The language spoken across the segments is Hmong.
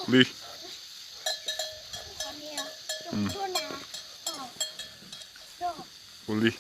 Li. Ua li.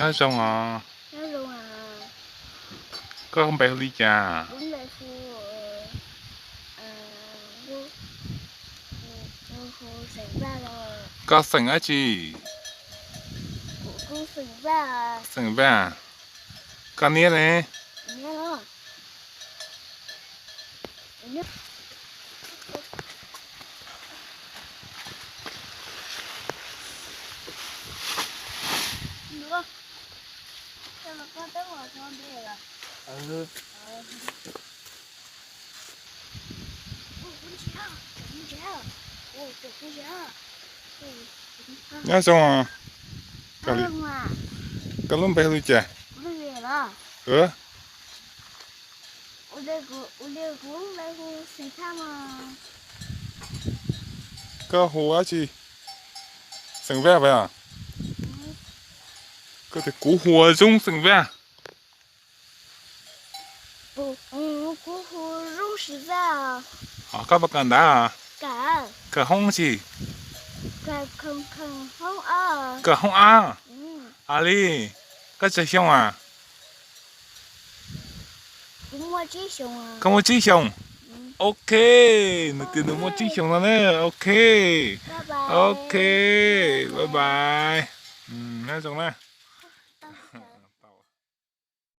Nyob zoo os. Koj npe hu li cas? Koj xeem dab tsi? Xeem Vaj. Koj niam ne? Nyob zoo. Koj lub npe hu li cas? Koj hu dab tsi? Xeem Vaj puas yog? Koj tias kuv hu ua Zoo xeem Vaj. Koj puas kawm ntawv? Kawm hoob tsi? Kawm hoob ab. Ua li, koj tsawg xyoo a? Koj muaj tsib xyoos. Ok, nws tias nws muaj tsib xyoos no na. Ok, ok, bye bye. Nyob zoo na.